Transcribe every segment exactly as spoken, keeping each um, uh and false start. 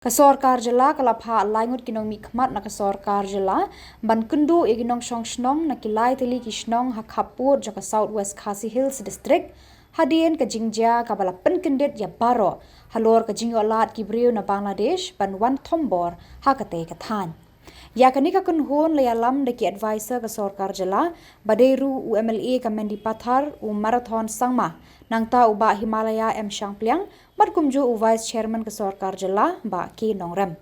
Ka sorkar jylla ka la phah lai ngut ki nongmihkhmat na ka sorkar jylla ban kynduh ïa ki nongshong shnong na ki lai tylli ki shnong ha khappud jong ka South West Khasi Hills District hadien ka jingjia kaba la pynkyndit ïa baroh halor ka jingïoh lad ki briew na Bangladesh ban wan thombor ha katei ka thaiñ. Ïa kane ka kynhun la ïalam da ki advisor ka sorkar jylla, ba dei ruh u M L A ka Mendipathar, u Marathon Sangma, nangta u Bah Himalaya M Shangpliang, bad kumjuh u Vice Chairman ka sorkar jylla, Bah K Nongrem.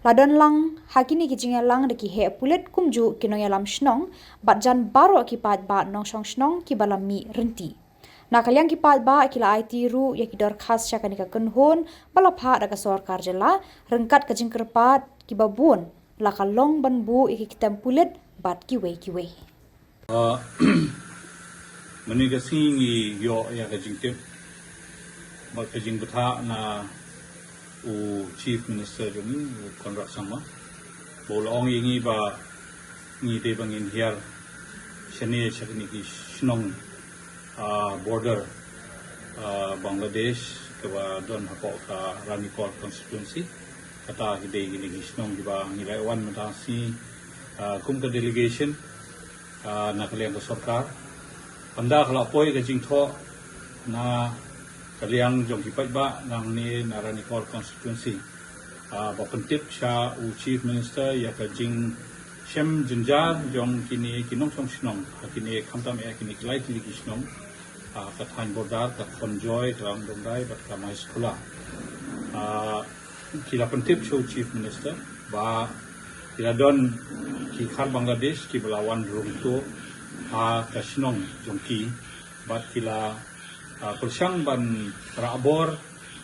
La don lang ha kine ki jingïalang da ki heh pulit kumjuh ki nongïalam shnong, bad jan baroh ki paidbah nongshong shnong kiba la mih rynti. Na ka liang ki paidbah ki la aiti ruh ïa ki dorkhas sha kane ka kynhun ba la phah da ka sorkar jylla, ryngkat ka jingkyrpad kiba bun la ka long ban buh ïa ki kyntem pulit bad kiwei kiwei. Ah, mynne ka sngi ngi ïoh ïa ka jingtip bad ka jingbthah na u Chief Minister jong ngi, u Conrad Sangma, ba u la ong ïa ngi ba ngi dei ba ngin hiar shane sha kine ki shnong, ah, border, ah, Bangladesh, kaba don hapoh ka Ranikor constituency. Kata ki dei kine ki shnong kiba ngi la wan mynta sngi, ah, kum ka delegation, ah, na ka liang ka sorkar. Ynda ka la poi ka jingthoh na ka liang jong ki paidbah nangne na Ranikor constituency, ah, ba pyntip sha u Chief Minister ïa ka jingshem jynjar jong kine ki nongshong shnong ha kine, khamtam ïa kine ki lai tylli ki shnong, ah, ka thaiñ border, ka Khonjoi, ka Ramdongdai bad ka Maiskula. Ah, ki la pyntip sha u Chief Minister ba ki la don ki khar Bangladesh kiba la wan rung tuh ha ka shnong jong ki, bad ki la, ah, pyrshang ban rah bor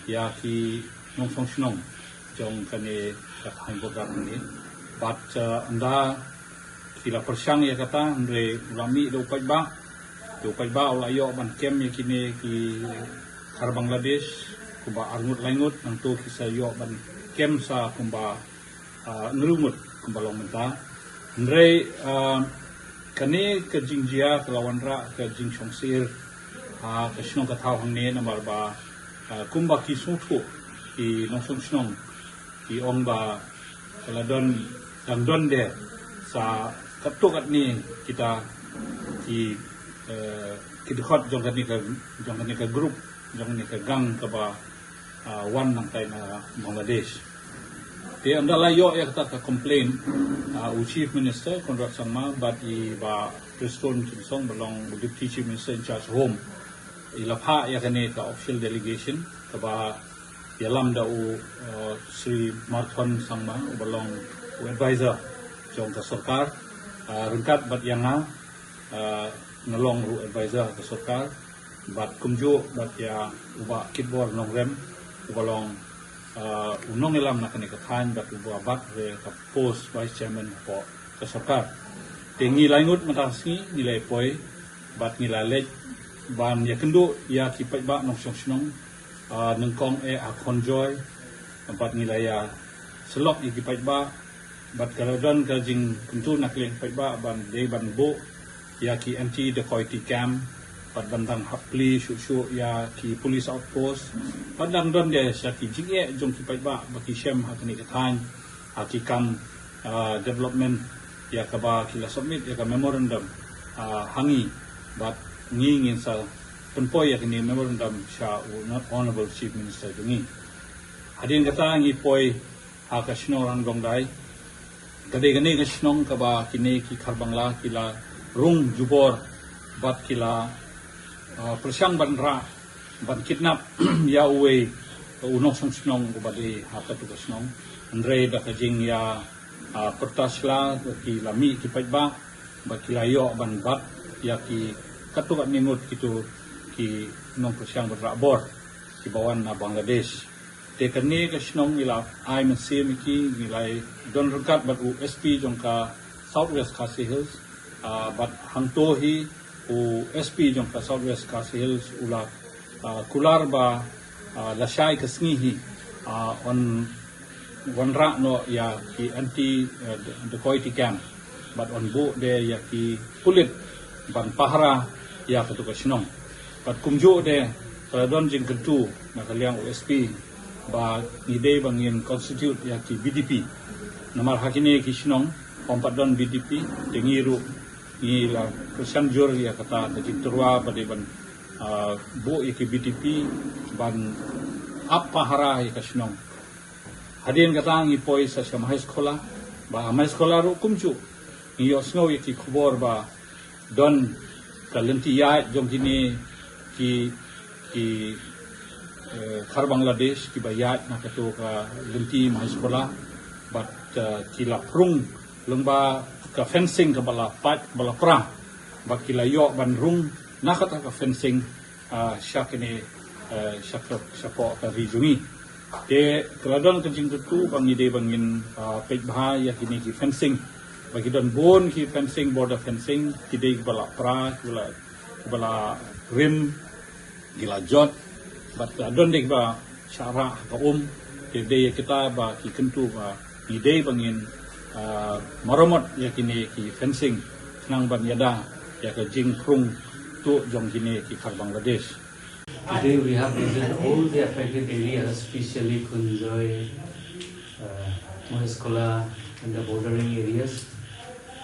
ïa ki nongshong shnong jong kane ka thaiñ border kane. Bad, ah, ynda ki la pyrshang ïa kata, hynrei u la mih da u paidbah, da u paidbah u la ïoh ban kem ïa kine ki khar Bangladesh kumba arngut laingut, nangta ki sa ïoh ban kem sa kumba, ah, hynriew ngut kumba long mynta. Hynrei, ah, kane ka jingjia ka la wanrah ka jingshongsyier ha ka shnong ka thaw hangne, namar ba, ah, kumba ki sngewthuh ki nongshong shnong, ki ong ba ka la don, dang don de sa katto katne kita ki, eh, ki dkhot jong kane ka, jong kane ka group, jong kane ka gang kaba, ah, wan nangtai na Bangladesh. Te ynda la ïoh ïa kata ka complaint, ah, u Chief Minister Conrad Sangma bad i Bah Prestone Tynsong ba long u Deputy Chief Minister in charge Home, i la phah ïa kane ka official delegation kaba ïalam da u, uh, Shri Marathon Sangma uba long u advisor jong ka sorkar, uh, ryngkat bad ïa nga, uh, nga long ruh advisor ka sorkar, bad kumjuh bad ïa u Bah Kitbor Nongrem uba long, uh, u nongïalam na kane ka thaiñ bad uba bat re ka post Vice Chairman hapoh ka sorkar. Te ngi laingut mynta sngi ngi la poi bad ngi la leit ban ïakynduh ïa ki paidbah nongshong shnong, ah, nyngkong eh ha Khonjoi, bad ngi la ïa syllok ïa ki paidbah, bad ka la don ka jingkyntu na ka liang paidbah ban dei ban buh ïa ki anti dacoity camp, bad ban dang hap plie shuh shuh ïa ki police outpost, bad dang don de sha ki jingeh jong ki paidbah ba ki shem ha kane ka thaiñ ha ki kam, ah, development ïa kaba ki la submit ïa ka memorandum, ah, ha ngi, bad ngi ngin sa pynpoi ïa kane memorandum sha u Honorable Chief Minister jong ngi. Hadien kata ngi poi ha ka shnong Ramdongdai. Ka dei kane ka shnong kaba kine ki khar Bangla ki la rung jubor bad ki la, ah, pyrshang ban rah, ban kidnap ïa uwei u nongshong shnong uba dei ha katu ka shnong. Hynrei da ka jingïa, ah, pyrta sla ki la mih ki paidbah bad ki la ïoh ban bat ïa ki katto katne ngut kitu ki nongpyrshang ban rah bor kiba wan na Bangladesh. Te kane ka shnong ngi la ai mynsiem ïa ki, ngi la don ryngkat bad u S P jong ka South West Khasi Hills, ah, bad hangto hi u S P jong ka South West Khasi Hills u la, ah, kular ba, ah, lashai ka sngi hi, ah, yn wanrah noh ïa ki anti, ah, dacoity camp, bad yn buh de ïa ki pulit ban pahara ïa katu ka shnong. Bad kumjuh de ka la don jingkyntu na ka liang u S P Ba ngi dei ba ngin constitute ïa ki B D P. Namar ha kine ki shnong, ym pat don B D P, te ngi ruh, ngi la kyrshan jur ïa kata ka jingtyrwa ba dei ban, ah, buh ïa ki B D P, ban ap pahara ïa ka shnong. Hadien kata ngi poi sa sha Mahesh Khola, ba ha Mahesh Khola ruh kumjuh, ngi ïohsngew ïa ki khubor ba don ka lynti ïaid jong kine ki, ki, eh, khar Bangladesh kiba ïaid na kato ka lynti Mahesh Khola, bad, eh, ki la prung lyngba ka fencing kaba la pait, kaba la pra, bad ki la ïoh ban rung na kata ka fencing, ah, sha kine, eh, sha ka, shapoh ka ri jong ngi. Te ka la don ka jingkyrkhu ba ngi dei ba ngin, ah, peit bha ïa kine ki fencing. Ba ki don bun ki fencing, border fencing, ki dei ba la pra, ba la, ba la rim, ki la jot, bad ka don dei ba shah rah ha ka um, te dei ïa kita ba ki kyntu ba ngi dei ba ngin, ah, maramot ïa kine ki fencing, khnang ban ïada ïa ka jingprung tuh jong kine ki khar Bangladesh. Today we have visited all the affected areas, especially Khunjoi, uh, Mahesh Khola and the bordering areas.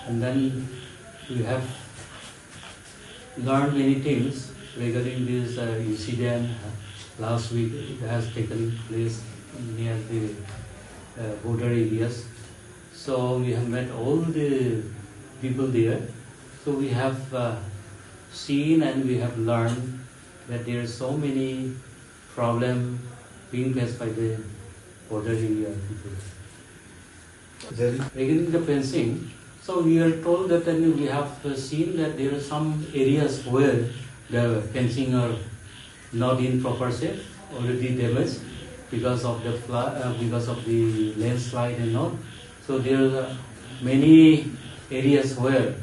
And then we have learned many things regarding this, uh, incident, uh, last week. It has taken place near the, uh, border areas. So we have met all the people there. So we have, uh, seen and we have learned that there are so many problems being faced by the border area people. Regarding the fencing, so we are told that, and we have, uh, seen that there are some areas where the fencing are not in proper shape, already damaged because of the flood, uh, because of the landslide and all. So there are many areas where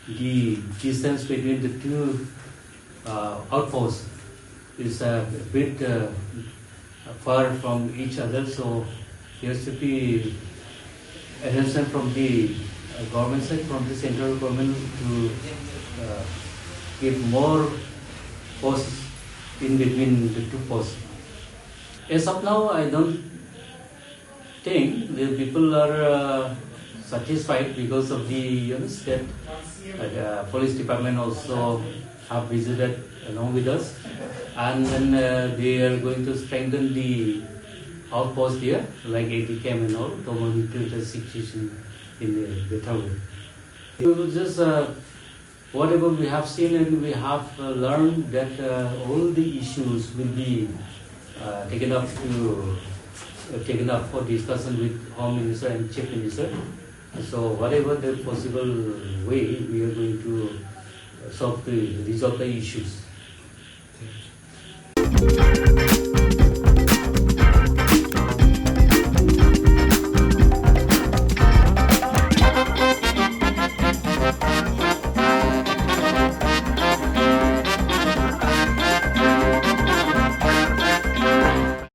the distance between the two, uh, outposts is a bit, uh, far from each other, so there should be attention from the, uh, government side, from the central government to, uh, give more posts in between the two posts. As of now, I don't think the people are, uh, satisfied because of the, you know, state, uh, the police department also have visited along with us, and then, uh, they are going to strengthen the outpost here, like A D camp and all, to monitor the situation in a better way. We will just, uh, whatever we have seen and we have, uh, learned that, uh, all the issues will be, uh, taken up to, uh, taken up for discussion with Home Minister and Chief Minister. So whatever the possible way, we are going to, uh, solve the, resolve the issues.